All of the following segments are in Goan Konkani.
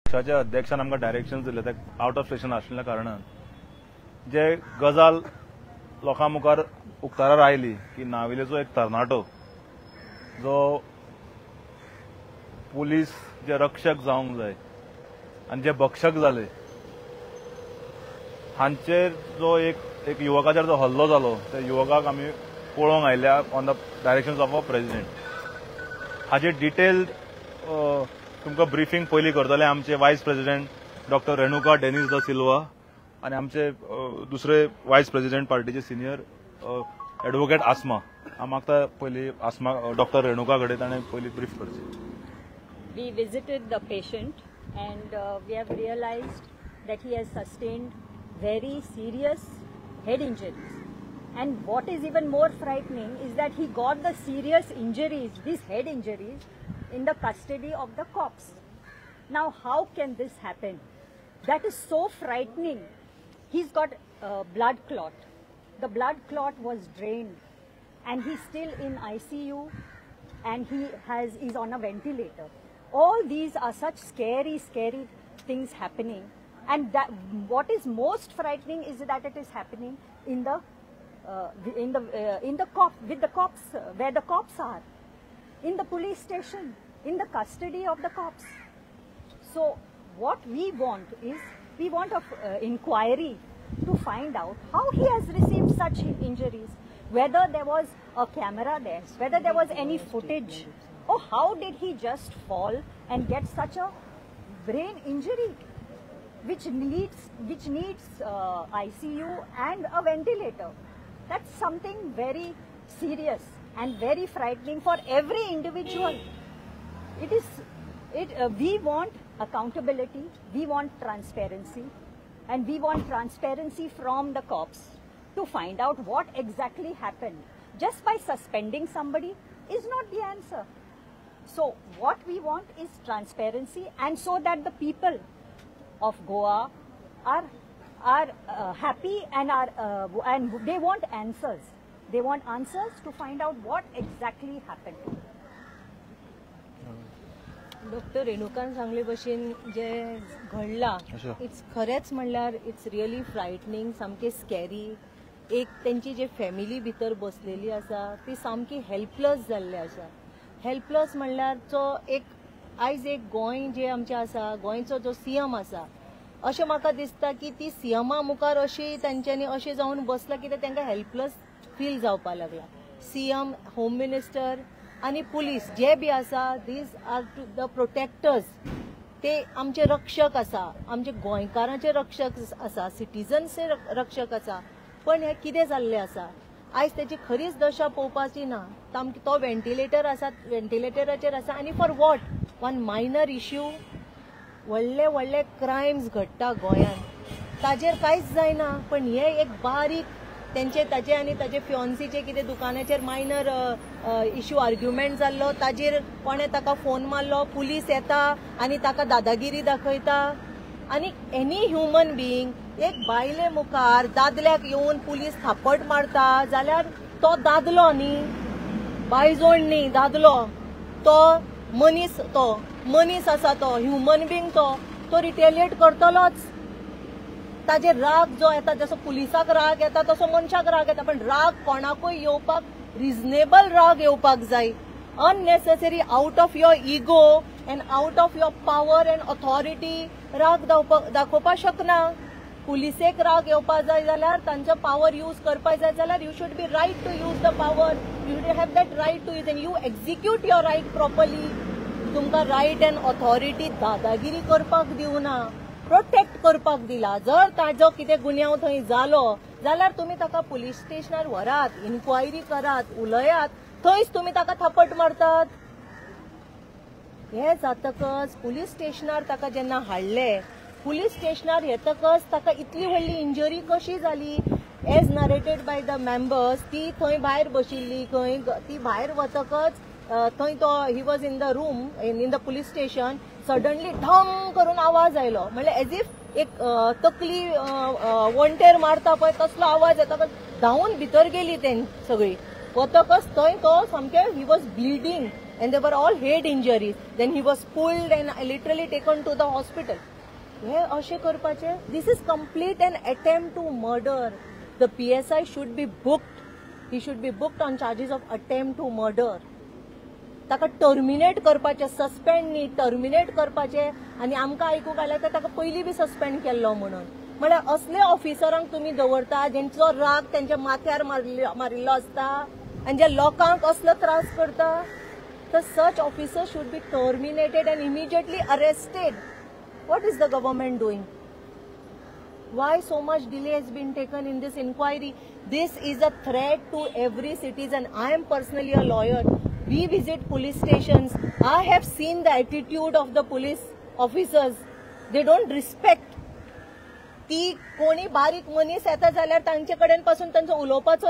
पक्षाच्या अध्यक्षान आमकां डायरेक्शन दिले ते आउट ऑफ स्टेशन आशिल्ल्या कारणान जे गजाल लोकां मुखार उक्ताडार आयली की नावेलेचो एक तरणाटो जो पुलीस जे रक्षक जावंक जाय आनी जे भक्षक जाले हांचेर जो एक युवकाचेर जो हल्लो जालो त्या युवकाक आमी पळोवंक आयल्या on the directions of a president. हाचे डिटेल्ड तुमकां ब्रिफींग पयलीं करतले आमचे vice president doctor Renuka Denis de Silva आनी आमचे दुसरे वायस प्रेसिडेंट पार्टीचे सिनियर एडवोकेट आसमा. हांव मागता पयलीं आसमा डॉक्टर रेणुका कडेन ताणें पयलीं ब्रीफ करचें. We visited the patient and we have realized that he has sustained very serious head injuries. And what is even more frightening is that he got the serious injuries, these head injuries, in the custody of the cops. Now, how can this happen? That is so frightening. He's got a blood clot. The blood clot was drained and he's still in ICU and he is on a ventilator. All these are such scary, scary things happening. And that, what is most frightening is that it is happening in the with the cops, where the cops are, in the police station, in the custody of the cops. So what we want is, we want a inquiry to find out how he has received such injuries, whether there was a camera there, whether there was any footage, or how did he just fall and get such a brain injury, which needs ICU and a ventilator. That's something very serious and very frightening for every individual. We want accountability, we want transparency, and we want transparency from the cops to find out what exactly happened. Just by suspending somebody is not the answer. So what we want is transparency, and so that the people of Goa are happy and and they want answers. They want answers to find out what exactly happened. Doctor रेणुकान सांगले भशेन जे घडला it's खरेंच म्हणल्यार it's really frightening, सामकें स्कॅरी. एक तेंची जे फॅमिली भितर बसलेली आसा ती सामकी हेल्पलस जाल्ली आसा. हेल्पलस म्हणल्यार जो एक आयज एक गोंय जे आमचें आसा, गोंयचो जो सीएम आसा, अशें म्हाका दिसता की ती सीएमा मुखार अशी तेंच्यांनी अशें जावन बसलां कित्याक तांकां हेल्पलस फील जावपाक लागला. सीएम, होम मिनिस्टर आनी पुलीस जे बी आसा, these are to the protectors. ते आमचे रक्षक आसा, आमचे गोंयकारांचे रक्षक आसा, सिटीजन्सचे रक्षक आसा. पण हें कितें जाल्लें आसा आयज तेची खरीच दशा पळोवपाची ना. तो व्हेंटिलेटर आसा, व्हेंटिलेटराचेर आसा आनी for what one minor issue व्हडले व्हडले क्रायम्स घडटा गोंयांत, ताजेर कांयच जायना. पण हे एक बारीक तेंचे ताजे आनी ताजे फियोन्सीचे कितें दुकानाचेर मायनर इश्यू आर्ग्युमेंट जाल्लो, ताजेर कोणें ताका फोन मारलो, पुलीस येता आनी ताका दादागिरी दाखयता. आनी एनी ह्युमन बिईंग एक बायले मुखार दादल्याक येवन पुलीस थापट मारता जाल्यार तो दादलो न्ही, बायजोण न्ही, दादलो तो मनीस, तो मनीस आसा, तो ह्युमन बिईंग, तो रिटेलिएट करतलोच. ताजेर राग जो येता, जसो पुलिसाक राग येता तसो मनशाक राग येता, पण राग कोणाकूय येवपाक रिजनेबल राग येवपाक जाय. Unnecessary out of your ego and out of your power and authority राग दाखोवपाक शकना. पुलिसेक राग येवपाक जाय जाल्यार तांचो पावर यूज करपाक जाय जाल्यार you should be right to use the power, you should have that right to use and you execute your right properly. तुमकां रायट एंड ऑथॉरिटी दादागिरी करपाक दिवना, प्रोटेक्ट करपाक दिला. जर ताजो कितें गुन्यांव थंय जालो जाल्यार तुमी ताका पुलीस स्टेशनार व्हरात, इन्क्वायरी करात, उलयात, थंयच तुमी ताका थापट मारतात. हे जातकच पुलीस स्टेशनार ताका जेन्ना हाडले, पुलीस स्टेशनार येतकच ताका इतली व्हडली इंजरी कशी जाली as narrated by the members, ती थंय भायर बशिल्ली, खंय ती भायर वतकच थंय तो he was in the room in the police station, suddenly ढम करून आवाज आयलो, म्हणल्यार एज if एक तकली वणटेर मारता पळय तसलो आवाज येता. धांवून भितर गेली तें सगळी, वतकच थंय तो सामके he was bleeding. And they were all head injuries. Then he was pulled and literally taken to the hospital. हे अशें करपाचें, this is complete an attempt to murder. The PSI should be booked. He should be booked on charges of attempt to murder. ताका टर्मिनेट करपाचें, सस्पेंड न्ही, टर्मिनेट करपाचें. आनी आमकां आयकूंक आयलें तर ताका पयलीं बी सस्पेंड केल्लो म्हणून. म्हळ्यार असले ऑफिसरांक तुमी दवरता जेंचो राग तेंच्या माथ्यार मारिल्लो आसता आनी जे लोकांक असलो त्रास करता. तर such officer should be terminated and immediately arrested. What is the government doing? Why so much delay has been taken in this inquiry? This is a threat to every citizen. I am personally a lawyer. We visit police stations. I have seen the attitude of the police officers. They don't respect. ती कोणी बारीक मनीस येता जाल्यार तांचे कडेन पासून तांचो उलोवपाचो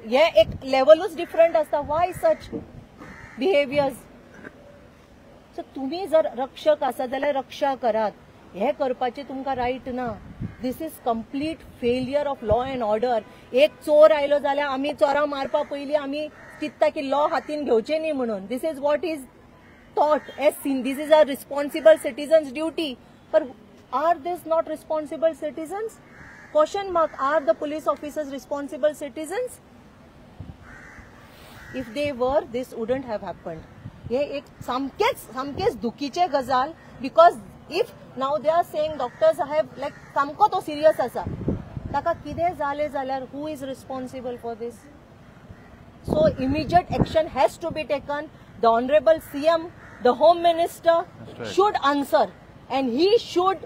हे एक लेवलूच डिफरंट आसता. Why such behaviours? सो तुमी जर रक्षक आसा जाल्यार रक्षा करात. हे करपाचें तुमकां रायट ना. This is complete failure of law and order. एक चोर आयलो जाल्यार आमी चोरां मारपा पयलीं आमी चिंतता की लॉ हातीन घेवचें न्ही म्हणून. This is what is thought as seen. This is our responsible citizens duty. Per are this not responsible citizens? Question mark. Are the police officers responsible citizens? If they were, this wouldn't have happened. हे एक सामकेच सामकेच दुखीचे गजाल. Because if now they are saying doctors have like सामको तो सिरियस आसा, ताका कितें जालें जाल्यार who is responsible for this? So immediate action has to be taken. The honourable CM, the home minister should answer and he should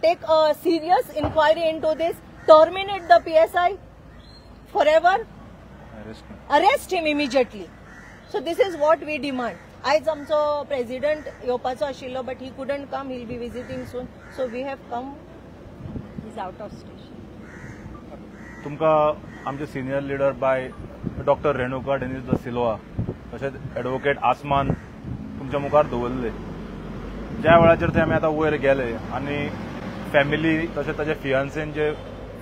take a serious inquiry into this. Terminate the PSI forever, arrest him immediately. So this is what we demand. आयज आमचो प्रेसिडेंट येवपाचो आशिल्लो, but he couldn't come. He will be visiting soon, so we have come. Is out of station. तुमकां आमचे senior leader by doctor Renuka Denis the Silva तशेंच एडवोकेट आसमान तुमच्या मुखार दवरले. ज्या वेळाचेर ते आमी आतां वयर गेले आनी फॅमिली तशेंच ताजे फियांसेन जे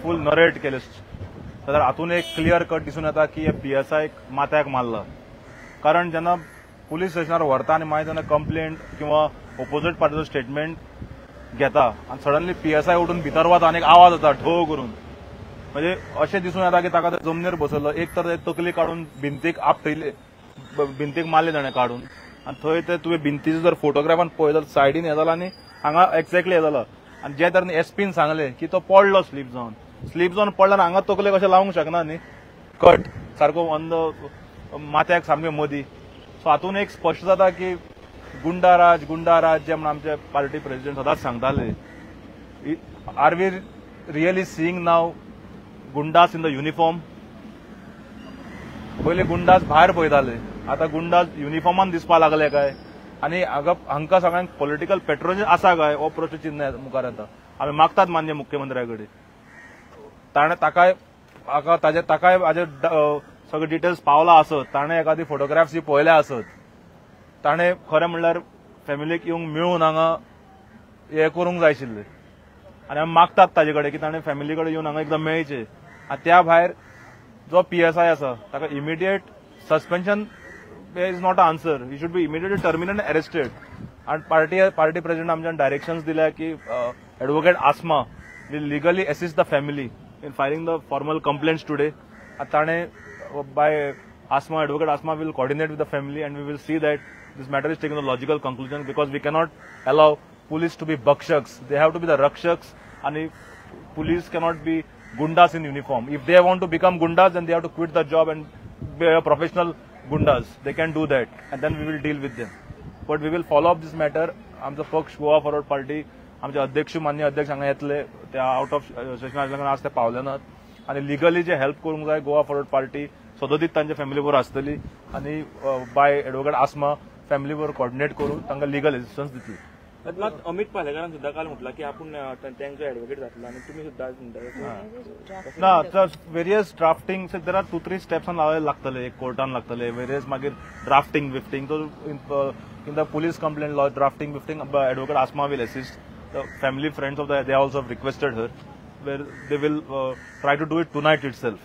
फूल नरेट केले जाल्यार हातून एक क्लियर कट दिसून येता की हे पीएसआयक माथ्याक मारला. कारण जेन्ना पुलीस स्टेशनार व्हरता आनी मागीर जेन्ना कंप्लेंट किंवा ओपोजीट पार्टीचो स्टेटमेंट घेता आनी सडनली पीएसआय उठून भितर वता आनी एक आवाज जाता ठो करून, म्हणजे अशें दिसून येता की ताका ते जमनीर बसयलो. एक तर तकली काडून भिंतीक आपटयली, भिंतीक मारले ताणें काडून, आनी थंय ते तुवें भिंतीचो जर फोटोग्राफान पळयत जाल्यार सायडीन हें जालां आनी हांगा एक्झॅक्टली हें जालां. आनी जे तरेन एसपीन सांगलें की तो पडलो स्लीप जावन, स्लीप जावन पडला आनी हांगा तकले कशें लावंक शकना न्ही, कट सारको ऑन the माथ्याक सामकें मदीं. सो हातून एक स्पश्ट जाता की गुंडाराज गुंडाराज जे म्हण आमचे पार्टी प्रेसिडेंट सदांच सांगताले, are we really seeing now goondas in the uniform? पयलीं गुंडास भायर पळयताले, आतां गुंडास युनिफॉर्मान दिसपाक लागले काय? आनी हांकां सगळ्यांक पॉलिटिकल पेट्रोनेज आसा काय हो प्रश्न चिन्ह मुखार येता. आमी मागतात मान्य मुख्यमंत्र्या कडेन, ताणें ताकाय हाका ताजे ताकाय हाजे सगळे डिटेल्स पावला आसत, ताणें एखादी फोटोग्राफ्स पळयल्या आसत, ताणें खरें म्हणल्यार फॅमिलीक येवंक मेळून हांगा हें करूंक जाय आशिल्लें. आनी आमी मागतात ताजे कडेन की ताणें फॅमिली कडेन येवन हांगा एकदां मेळचें. आनी त्या भायर जो पीएसआय आसा ताका immediate suspension is not a answer. He should be immediately terminated and arrested. आनी पार्टी प्रेसिडेंट आमच्यान डायरेक्शन्स दिल्या की advocate Asma will legally assist the family in filing the formal complaints today. ताणें by Asma, advocate Asma will coordinate with the family and we will see that this matter is taken to logical conclusion, because we cannot allow police to be bhakshaks. They have to be the rakshaks, and police cannot be gundas in uniform. If they want to become gundas, then they have to quit the job and be a professional gundas. They can do that, and then we will deal with them. But we will follow up this matter. आमचो पक्ष गोवा फॉरवर्ड पार्टी, आमचे अध्यक्ष मान्य अध्यक्ष हांगा येतले, ते आउट ऑफ स्टेशन आसल्या आज ते पावले नात. आनी लिगली जे हेल्प करूंक जाय गोवा फॉरवर्ड पार्टी सदोदीत तांच्या फॅमिली बरोबर आसतली आनी बाय एडवोकेट आसमा फॅमिली बरोबर कॉर्डिनेट करून तांकां लिगल एसिस्टन्स दितली. मात अमित पालेकारान सुद्धा काल म्हटलं की आपण तांचो ऍडव्होकेट जातलो आनी तुमी सुद्धा ना. Various drafting there are 2-3 स्टेप्सान लागतले, एक कोर्टान लागतले, वेरियस मागीर ड्राफ्टिंग बिफ्टिंग. तो in the police complaint law drafting बिफ्टिंग advocate Asma will assist. The family friends of the they also have requested her where they will try to do it tonight itself.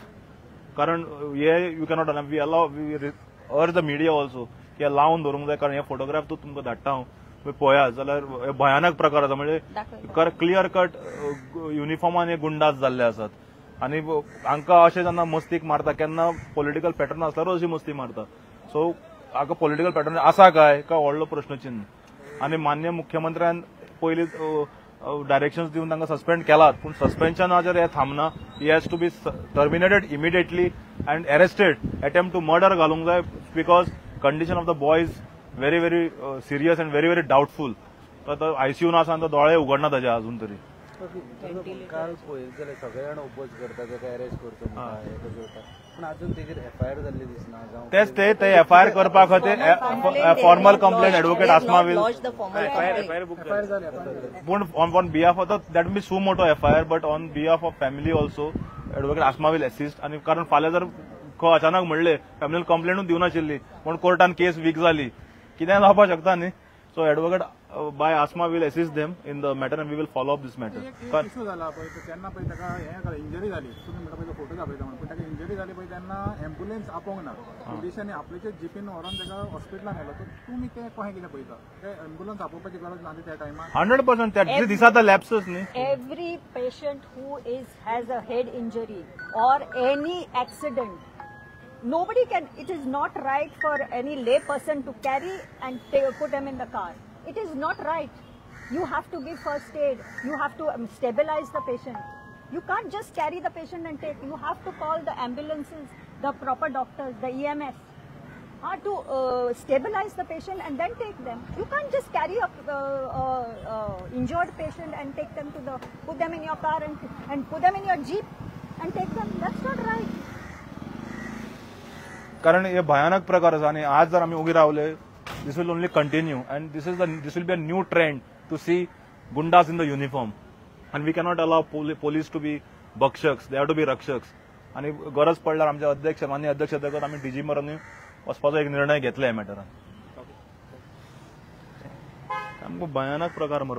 कारण हे you cannot, we allow, we urge the media also की हे लावन धरूंक जाय, कारण हे फोटोग्राफ तूं तुमकां धाडटा हांव, तुमी पळयात जाल्यार हे भयानक प्रकार आसा. म्हणजे क्लियर कट युनिफॉर्मान हे गुंडाज जाल्ले आसात आनी हांकां अशें जेन्ना मस्तीक मारता केन्ना पॉलिटिकल पॅटर्न आसल्यारूच अशी मस्ती मारता. सो हाका पॉलिटिकल पॅटर्न आसा काय काय व्हडलो प्रश्नचिन्ह. आनी मान्य मुख्यमंत्र्यान पयलीं डायरेक्शन्स दिवन तांकां सस्पेंड केलात, पूण सस्पेन्शनाचेर हे थांबना. He has to be terminated immediately and arrested. Attempt to murder घालूंक जाय, because condition of the boy is very very serious and very very doubtful. तो आयसीयून आसा आनी तो दोळे उगडना ताजे अजून तरी. काल पळयत जाल्यार सगळे जाण ओपोज करता ताका अरेस्ट करचो म्हणटा, पूण अजून तेजेर एफआयआर जाल्ली दिसना. तेच ते एफआयआर करपा खातीर formal complaint advocate Asma will पूण on behalf of that be suo motu FIR, but on behalf of family also advocate Asma will assist. आनी कारण फाल्यां जर अचानक म्हणले फॅमिलीन कंप्लेंटूच दिवनाशिल्ली पूण कोर्टान केस वीक जाली, कितेंय जावपाक शकता न्ही. So advocate by Asma will assist them in the matter and we will follow up this matter. Issue जाला पळय तेन्ना पळय ताका हें इंजरी जाली, तुमी म्हणटा पळय फोटो दाखयता म्हणून, पूण ताका इंजरी जाली पळय तेन्ना एम्बुलन्स आपोवंक ना, पुलिसांनी आपल्याचे जिपीन व्हरोन ताका हॉस्पिटलान व्हेलो. तर तुमी तें कशें कितें पळयता, ते एम्बुलन्स आपोवपाची गरज ना त्या टायमार? 100% त्या दिसा तर लॅप्सच न्ही. Every patient who is has a head injury or any accident, nobody can, it is not right for any lay person to carry and put them in the car. It is not right. You have to give first aid. You have to stabilize the patient. You can't just carry the patient and take. You have to call the ambulances, the proper doctors, the EMS, to stabilize the patient and then take them. You can't just carry a injured patient and take them to the, put them in your car and put them in your jeep and take them. That's not right. कारण हे भयानक प्रकार आसा आनी आज जर आमी उगी रावले this will only continue and this will be a new trend to see goondas in the uniform and we cannot allow police to be भक्षक्स, they have to be रक्षक्स. आनी गरज पडल्यार आमचे अध्यक्ष मान्य अध्यक्ष जातकच आमी डीजी मरांनी वचपाचो एक निर्णय घेतले ह्या मॅटरान. सामको भयानक प्रकार मरे.